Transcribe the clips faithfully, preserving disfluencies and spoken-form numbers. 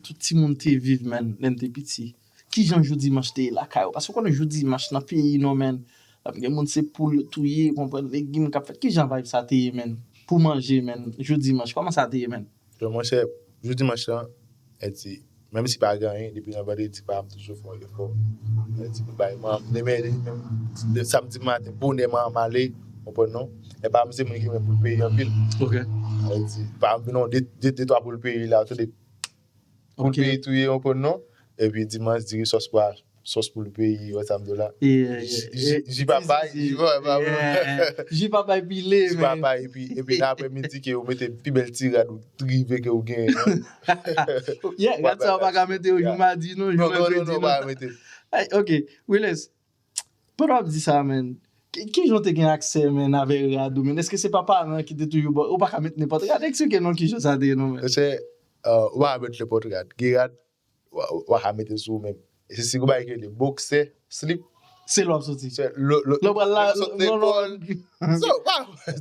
Tout timoun te viv, menn, lè n te piti. Kijan jou dimanch te ye lakay ou? Paske w konnen jou dimanch nan peyi nou, menn, ap gen moun se poul yo touye, konprann, legim k ap fèt. Kijan vibe sa te ye, menn? Pou manje, menn, jou dimanch, kòman sa te ye, menn? Donk, monchè, jou dimanch lan, e di, menm si pa gen anyen, depi nan vandredi, pa m toujou fè yon efò. E di, pou bay manman m, demen, menm, de samdi maten, bonè manman m ale, konprann non? E pa m se moun ki renmen poul peyi anpil. Ok. E di, pa m vin yon de, de, de twa poul peyi la, tande, poul Ok. Peyi touye, konprann non? Epi dimanch, diri sòs pwa, sòs poul peyi, wè sa m di w la. Yeah, Ji- yeah, ji- Ji papa, ji papa, yeah. Ji papa epile, Ti men. Papa, epi, epi nan aprèmidi ke ou mete pi bèl ti rad ou rive ke ou genyen. Yeah, rad sa yo pa ka mete yo jou madi, non, jou Non, non, non, mèkredi, non, non. Pa mete. Ay, ok, Wilens, pandan w ap di sa, menn, ki, kijan w te gen aksè, menn, avè rad ou, menn? Èske se pa paran ki te toujou ba w? Ou pa ka met nenpòt rad? Eksplike non kijan sa te ye, non, menn. Se, euh, ou pa ka met nenpòt rad. Gen rad, ou pa ka mete sou ou menm. E se si ou bay ke de boksè, slip. Se lè w ap soti. Se lo, lo, Lè w pral la, sot non, non. lekòl. So, pa,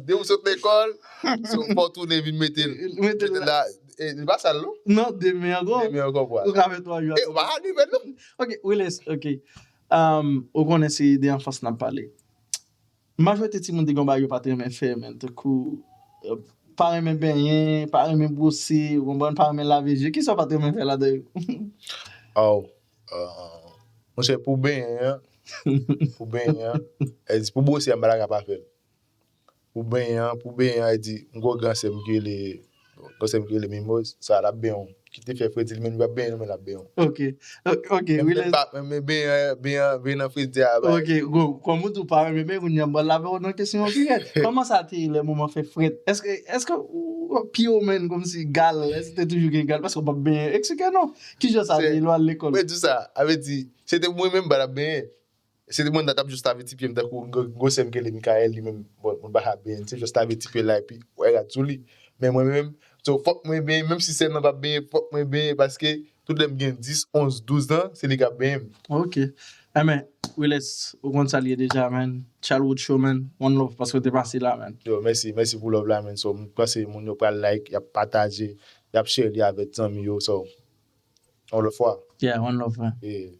de ou sot lekòl, so, fò w tounen vin mete l. Mete l Mete l la, e, li pa sal non. Non, demen ankò. Demen ankò pwa. Ou ka fè twa jou. E, ou pa ka rive non. Ok, Wilens, ok. Um, ou konnen se de anfans n ap pale. Majorite timoun te gen yon bagay yo pa t renmen fè, menn, tankou, euh, pa renmen benyen, pa renmen bwose, ou konprann, pa renmen lave je. Kisa w pa t renmen fè ladan yo? Oh, euh, monchè, pou benyen an, pou benyen an, e di pou bwose an, m pa ta ka pa fè l. Pou benyen an, pou benyen an, e di, m gon gran sè m ki rele, gran sè m ki rele Mimoz, sa l ap benyen w. Ki te fè fredi l, men li p ap benyen nou, men l ap benyen w. Ok, ok, ok, Men, men, Wilens. pa- men, men benyen, benyen, benyen nan fredi a, ba. Ok, bon, kòm ou tou pa renmen benyen, kounye a m pral lave w nan kesyon an pi rèd. Kòman sa te ye lè moman fè frèt? Èske, èske ou pye w, menn, kòmsi gal, èske te toujou gen gal, paske w p ap benyen? Eksplike non. Kijan sa te ye lè w al lekòl? Mwen di sa, a vle di, se te mwen menm m pa t ap benyen. Se te mwen t ap jis lave ti pye m tankou gwo, gwo sè m ki rele Mikaèl, li menm, bon, moun pa ka benyen, se jis lave ti pye l la epi wè rad sou li. Men mwen menm, so, fòk mwen benyen, menm si sè m nan p ap benyen, fòk mwen benyen, paske tout lè m gen dis, onz, douz an, se li k ap benyen m. Ok. Enben, Wilens, ou konn sa l ye deja, man. Childhood Show, man. One love, paske w te pase la, man. Yo, mèsi, mèsi pou love la, man. So, m panse moun yo pral like, y ap pataje, y ap share li avèk zanmi yo. So, yon lòt fwa. Yeah, one love, man. Yeah.